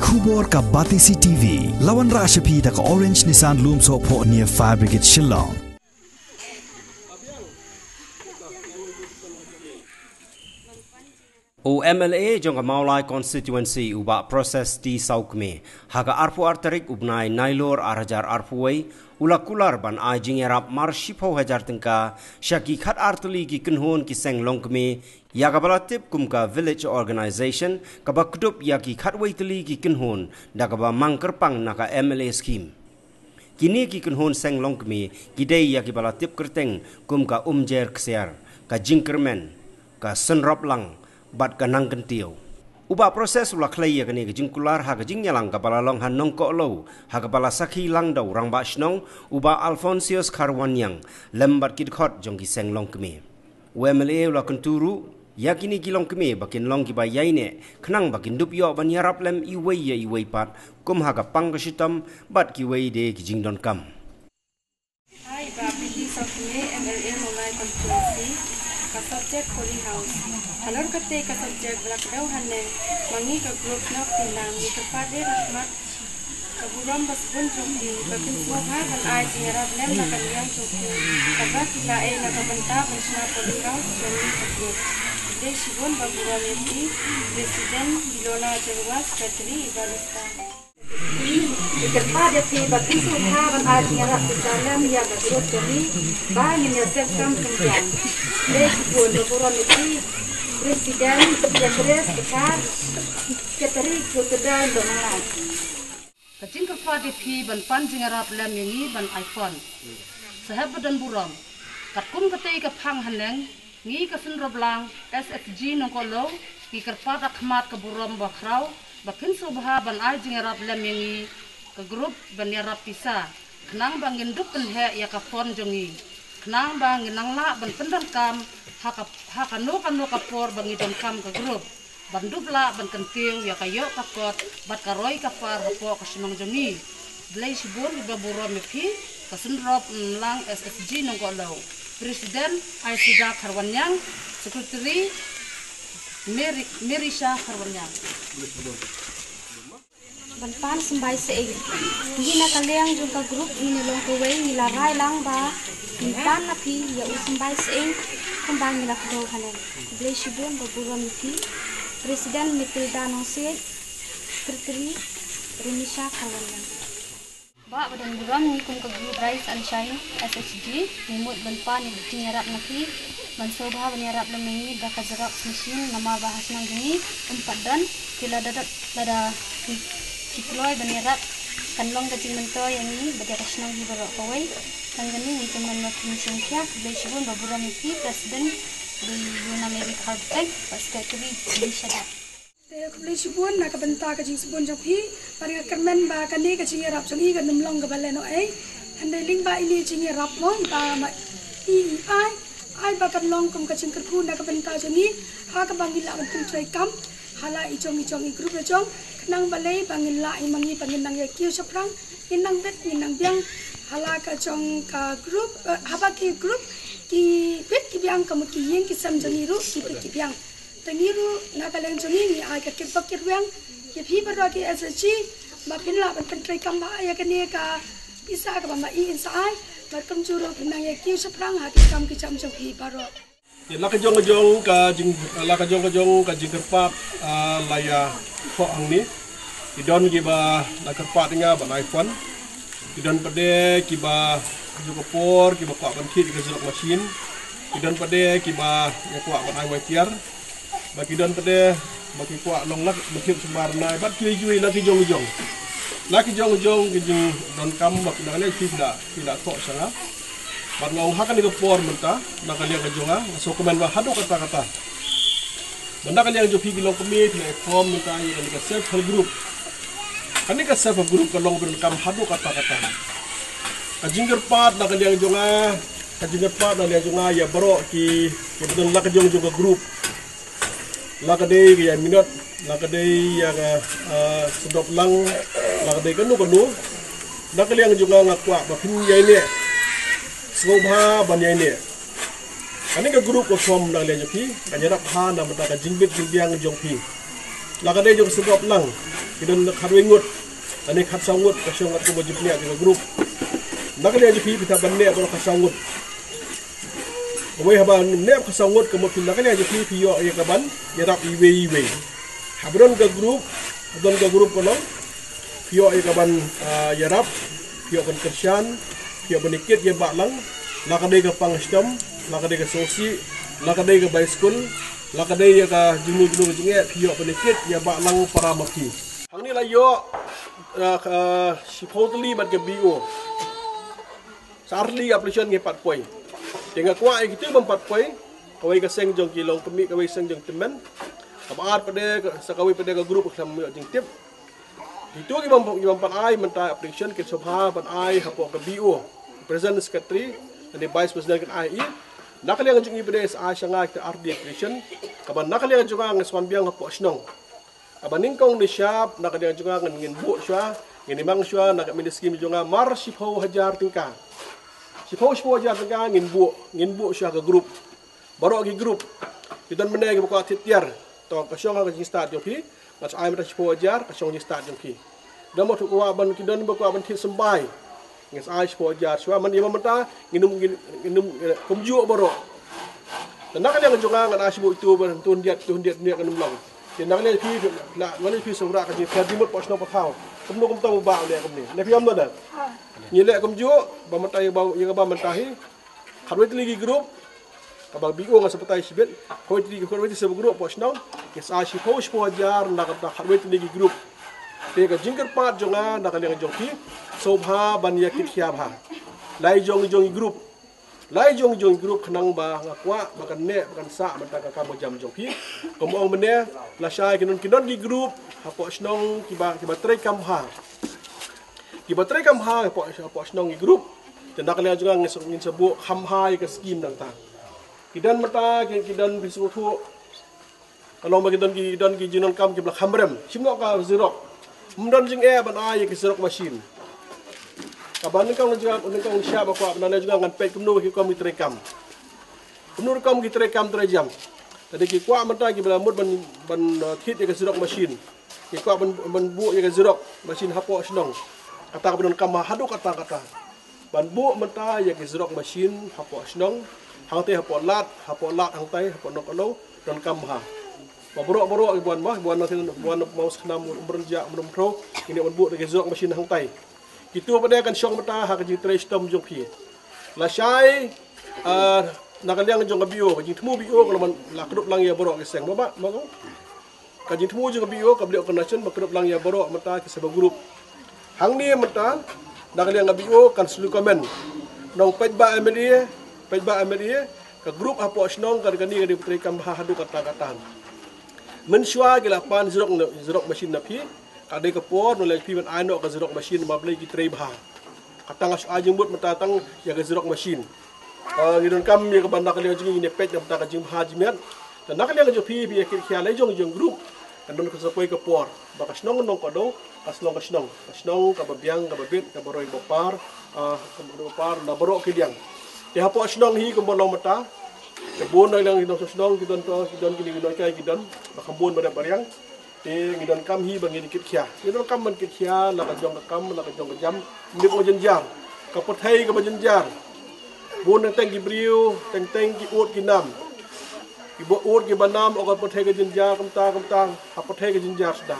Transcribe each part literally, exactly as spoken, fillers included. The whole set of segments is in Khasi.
Khubor ka Batesi T V. Lawan Rashaphi da ka Orange Nissan Lumsohphoh near Fire Brigade Shillong. U M L A jong ka Mawlai Constituency u Bah Process T Sawkmie, ha ka arphew ar tarik u bnai Nailur ar hajar arphew wei, u la kular ban ai jingïarap mar shiphew hajar tyngka sha ki khat ar tylli ki kynhun ki seng longkmie, ïa kaba la tip kum ka Village Organization, kaba kdup ïa ki khatwei tylli ki kynhun da kaba mang kyrpang na ka M L A scheme. Kine ki kynhun seng longkmie ki dei ïa kiba la tip kyrteng kum ka Umjer Ksiar, ka Jingkyrmen, ka Synrop Lang, bad ka Nangkyntiew. U Bah Process u la khlei ïa kane ka jingkular ha ka jingïalang kaba la long ha Nongkohlew, ha kaba la sakhi lang da u Rangbah Shnong, u Bah Alphonsius Kharwaniang, lem bad ki dkhot jong ki seng longkmie. U M L A u la kyntu ruh ïa kine ki longkmie ba kin long kiba ïaineh, khnang ba kin dup ïoh ban ïarap lem iwei ïa iwei pat, kum ha ka pang ka shitom bad kiwei de ki jingdonkam. Hi, Bah P T Sawkmie, M L A Mawlai Constituency, ka subject Holy House. Halor kata ka subject ba la kdew hangne, ma ngi ka group Nongtinang ngi kyrpad ïa ka khmat ka burom ba sbun jong phi, ba phin sngewbha ban ai jingïarap lem na ka liang jong phi, kaba phi la ai na ka bynta ban shna Holy House jong ngi ka group. Khublei shibun ba burom ïa phi, President Bilona Jyrwa, Secretary Ibarista. Ngi kyrpad ïa phi ba phin sngewbha ban ai jingïarap pisa lem ïa ka group jong ngi ba ngin ïaseng kam sngewbha. Khublei shibun ba burom ïa phi, President, Secretary, Secretary, Secretary, Secretary. Ka jingkyrpad ïa phi ban pan jingïarap lem ïa ngi ban ai fund. Sahep ba don burom. Katkum katei ka phang haneng, ngi ka Synrop Lang S F G Nongkohlew, ngi kyrpad ha khmat ka burom ba khraw, ba phin sngewbha ban ai jingïarap lem ïa ngi ka group ban ïarap pisa, khnang ba ngin dup pynheh ïa ka fund jong ngi, khnang ba ngin nang lah ban pyndonkam ha ka, ha kano kano ka por ba ngi donkam ka group, ban dup lah ban kyntiew ïa ka ïoh ka kot bad ka roi ka par hapoh ka shnong jong ngi. Khublei shibun, ba burom ïa phi, ka Synrop Lang S F G Nongkohlew. President Aisida Kharwaniang, Secretary Meri-, Merisha Kharwaniang. Ban pan symbai sying. Ngi na ka liang jong ka group ngi na long kawei, ngi la rai lang ba ngin pan na phi ïa u symbai sying kumba ngi la kdew haneng. Khublei shibun, ba burom ïa phi. President Matilda Nongsiej, Secretary Renisha Kharwaniang. Bah ba don burom, ngi kum ka group Rise and Shine S H G ngi mut ban pan ïa ka jingïarap na phi, ban sngewbha ban ïarap lem ïa ngi da ka xerox machine, namar ba ha shnong jong ngi ym pat don. Phi lada, lada phi kloi ban ïarap, kan long ka jingmyntoi ïa ngi bad ïa ka shnong hi baroh kawei. Tang kane ngi kyrmen ba phin shim khia. Khublei shibun, ba burom ïa phi, President Bilona Mary Kharpeng, bad Secretary Lee Shada. Te khublei shibun na ka bynta ka jingsbun jong phi. Bad nga kyrmen ba kane ka jingïarap jong ngi kan ym long kaba lehnohei. Hynrei lyngba ine i jingïarap mo, ba ma i, i ai, ai ba kan long kum ka jingkyrkhu na ka bynta jong ngi, ha kaba ngi lah ban pyntreikam ha la i jong i jong i group la jong, khnang balei ba ngin lah i ma ngi ba ngin nang ïa kiew shaphrang, ngin nang bit, ngin nang biang ha la ka jong ka group, eh, haba ki group ki bit ki biang, ka mut ki ïing ki sem jong ngi ruh ki bit ki biang. Te ngi ruh na ka liang jong ngi ngi ai ka kitbok kitrwiang ïa phi baroh ki S H G, ba phin lah ban pyntreikam bha ïa kane ka pisa kaba ma i in sa ai, bad kumjuh ruh phin nang ïa kiew shaphrang ha ki kam ki jam jong phi baroh. Ïa la ka jong ka jong ka jing, la ka jong ka jong ka jingkyrpad, ah, la ïa thoh hangne. Ki don kiba la kyrpad ïa nga ban ai fund. Ki don pat de kiba ha ka juh ka por kiba kwah ban thied ïa ka xerox machine. Ki don pat de kiba ïa kwah ban ai wai tiar. Bad ki don pat de ba ki kwah long lak ba thied sumar nai bad kiwei kiwei, la ki jong ki jong. La ki jong ki jong ki jingdonkam ba na ka liang phi la, phi la thoh sha nga. Bad nga ong ha kane ka por mynta na ka liang ka jong nga, nga sngewkmen ba haduh katta katta. Ba na ka liang jong phi ki longkmie phi la form mynta ïa kane ka self help group. Kane ka self help group ka long ba donkam haduh katta katta. Ka jingkyrpad na ka liang jong nga, ka jingkyrpad na ka liang jong nga ïa baroh ki, kiba don la ka jong jong ka group. La ka dei ka ïa minot, la ka dei ïa ka, ah, Synrop Lang, la ka dei kano kano. Na ka liang jong nga nga kwah ba phin ïaineh. Sngewbha ban ïaineh. Kane ka group ka form na ka liang jong phi, ka ïarap ha na ka bynta ka jingbit jingbiang jong phi. La ka dei jong Synrop Lang. Ki don khatwei ngut, ani khatsaw ngut, ka shong kat kumba jingpynïaid jong ka group. Na ka liang jong phi, phi hap ban neh baroh khatsaw ngut. Kawei haba neh khatsaw ngut, ka mut phi na ka liang jong phi, phi ïoh ïa ka ban ïarap iwei iwei. Haba don ka group, haba don ka group ka long, phi ïoh ïa ka ban, ah, ïarap, phi ïoh ban kyrshan, phi ïoh ban ïa kit ïa bah lang, la ka dei ka pang shitom, la ka dei ka sngewsih, la ka dei ka bai skul, la ka dei ïa ka jingmut jingmut jingeh, phi ïoh ban ïa kit ïa bah lang para ma phi. Hangne la ïoh, ah, ka, ah, shiphew tylli bad ka B O. Sa ar tylli application ngi pat poi. Te nga kwah ïa kitu bym pat poi. Kawei ka seng jong ki longkmie, kawei seng jong tymmen. Kaba ar pat de, sa kawei pat de ka group ka khlem ïoh jingtip. Kitu ki bym, ki bym pat ai mynta application, ki sngewbha ban ai hapoh ka B O, President, Secretary, lane Vice President kan ai ïa i. Na ka liang jong i pat de sa ai sha nga kita ar tylli application. Kaba na ka liang jong nga ngan sa wan biang hapoh shnong. Kaba nyngkong nyngkong na ka liang jong nga ngan, ngin buh shuwa, ngin ïa mang shuwa na ka mini scheme jong nga mar shiphew hajar tyngka. Shiphew, shiphew hajar tyngka ngin buh, ngin buh shuwa ka group. Baroh ki group. Ki don mynne kiba kwah thied tiar. To ka shong ha ka jingstad jong phi. Ngan sa ai mynta shiphew hajar, ka shong jingstad jong phi. Don ba kwah ban, ki don ba kwah ban thied symbai. Ngan sa ai shiphew hajar shuwa, man ïa ma mynta ngin ym, ngin, ngin ym, eh, kumjuh baroh. Te na ka liang jong nga ngan ai shibun itu ba two hundred, two hundred, two hundred ngin ym long. Te na ka liang phi, na, na ka liang phi sa wanrah ka jingpher jingmut hapoh shnong pathaw. Kumno kumta ba u leh kumne. Ne phi ïoh mo da? Ngi leh kumjuh ba mynta ïa ba, ïa kaba mynta hi. Khatwei tylli ki group, kaba B O nga sa batai shibit, khatwei tylli, khatwei tylli ki group hapoh shnong, ngi sa ai shiphew, shiphew hajar na ka bynta khatwei tylli ki group. Te ka jingkyrpad jong nga na ka liang jong phi, sngewbha ban ïa kit khia bha. La ïa jong jong ki group. La ïa jong jong ki group khnang ba nga kwah ba kan neh, ba kan sah mynta ka kam ka jam jong phi. Kumba ong mynne, lashai ki don, ki don ki group hapoh shnong kiba, kiba trei kam bha. Kiba trei kam bha hapoh, hapoh shnong ki group. Te na ka liang jong nga ngin sa, ngin sa buh kham bha ïa ka scheme nangta. Ki don mynta, ki, ki don, phi sngewthuh. Ka long ba ki don, ki don ki jingdonkam kiba la kham rem. Shim noh ka xerox. Ym don jingeh ban ai ïa ki xerox machine. Kaba nyngkong jingeh, nyngkong sha ba kwah ban ai jingeh ngan peit kumno ki rukom ki trei kam. Kumno rukom ki trei kam trei jam. Te ki kwah mynta kiba la mut ban, ban, uh, thied ïa ki xerox machine. Ki kwah ban, ban buh ïa ka xerox machine hapoh shnong. Kata kaba donkam haduh katta katta. Ban buh mynta ïa ka xerox machine hapoh shnong. Hangtei hapoh lad, hapoh lad hangtei, hapoh Nongkohlew, donkam bha. Ba baroh baroh ki wan ma, wan na tin, wan na Mawsakhnam, Umrynjah, Umrynthro, ngin ïa ban buh ïa ka xerox machine hangtei. Kitu pat de kan shong mynta ha ka jingtrei shitom jong phi. Lashai, ah, na ka liang jong ka B O, ka jingthmu B O ka la man la kdup lang ïa baroh ki seng. Mo ba, mo ko? Ka jingthmu jong ka B O, ka Blei Organization, ba kdup lang ïa baroh mynta ki seng ba group. Hangne mynta, na ka liang ka B O kan slu comment. Nong peit ba M L A, peit ba M L A, ka group hapoh shnong ka, kane ka dei ba trei kam bha haduh katta katta. Mynshuwa ki la pan xerox, xerox machine na phi, ka dei ka por nong leh phi ban ai noh ka xerox machine, ma balei ki trei bha. Kata nga shu ai jingmut mynta tang ïa ka xerox machine. Ah, ngi donkam ïa kaba na ka liang jong ngi ngin ïa peit na ka bynta ka jingbha jingmiat. Te na ka liang jong phi, phi ïa kit khia la ïa jong jong group. Kan don ka sa poi ka por ba ka shnong Nongkohlew ka sa long ka shnong, ka shnong kaba biang, kaba bit, kaba roi, ba par, ah, kaba roi ba par na baroh ki liang. Te hapoh shnong hi kumba long mynta, te bun na liang ki nongshong shnong ki don to, ki don kine ki nonghikai ki don ba kham bun ba dep ba riang. Te ngi donkam hi ba ngin kit khia. Ngi donkam ban kit khia la ka jong ka kam, la ka jong ka jam. Ym dei ba jynjar. Ka pyrthei kaba jynjar. Bun teng teng ki briew, teng teng ki ud ki nam. Kiba ud kiba nam, ha ka pyrthei ka jynjar, kumta kumta, ha pyrthei ka jynjar suda.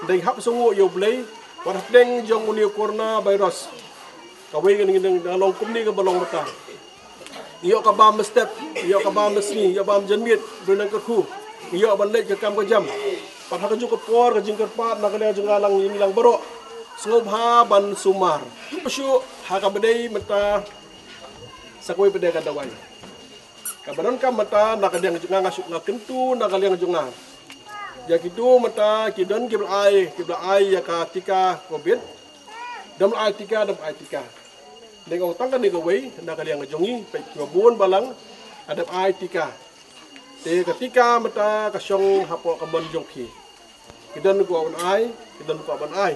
Dei hap sngew ïa U Blei, wat hapdeng jong une u corona virus. Kawei ka dang, dang long kumne kaba long mynta. Ïoh ka bam mynstep, ïoh ka bam mynsngi, ïoh bam janmiet, briew nang kyrkhu. Ïoh ban leit ka kam ka jam. Pat ha kajuh ka por ka jingkyrpad na ka liang jong nga lang ïing lang baroh. Sngewbha ban sumar. Pyrshah ha kaba dei mynta sa kawei pat de ka dawai. Kaba donkam mynta na ka liang jong nga, nga shu, nga kyntu na ka liang jong nga. Ïa kitu mynta ki don kiba la ai, kiba la ai ïa ka tika covid. Dang ai tika, dang ai tika. Dang ong tang kane kawei na ka liang jong ngi, peit kiba bun balang, ah, dang ai tika. Te ka tika mynta ka shong hapoh ka mon jong phi. Ki don kwah ban ai, ki don kwah ban ai.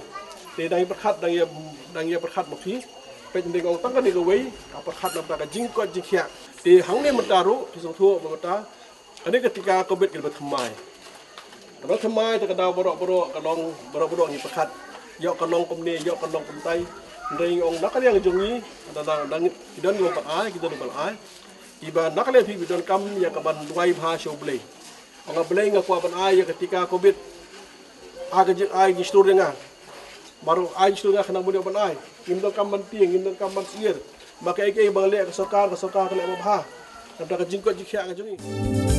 Te dang ïa pyrkhat, dang ïa, dang ïa pyrkhat ma phi. Peit dang ong tang kane kawei, ah, pyrkhat na ka bynta ka jingkoit jingkhiah. Te hangne mynta ruh, phi sngewthuh ba mynta kane ka tika covid ka dei ba thymmai. Ka dang thymmai te ka daw baroh baroh ka long baroh baroh ngi pyrkhat. Ïoh ka long kumne, ïoh ka long kumtai. Hynrei ngi ong na ka liang jong ngi, da da da ngi don ngi ban ai, ki don ngi ban ai. Kiba na ka liang phi bi donkam ïa ka ban duwai bha sha U Blei. Ong nga Blei nga kwah ban ai ïa ka tika covid. Ai ka jing ai jingshtur ïa nga. Baroh ai jingshtur ïa nga khnang ban ïoh ban ai. Ngim donkam ban tieng, ngim donkam ban syier. Ma kaei kaei ba leh ka sorkar, ka sorkar ka leh ba bha. Namar ka jingkoit jingkhiah ka jong ngi.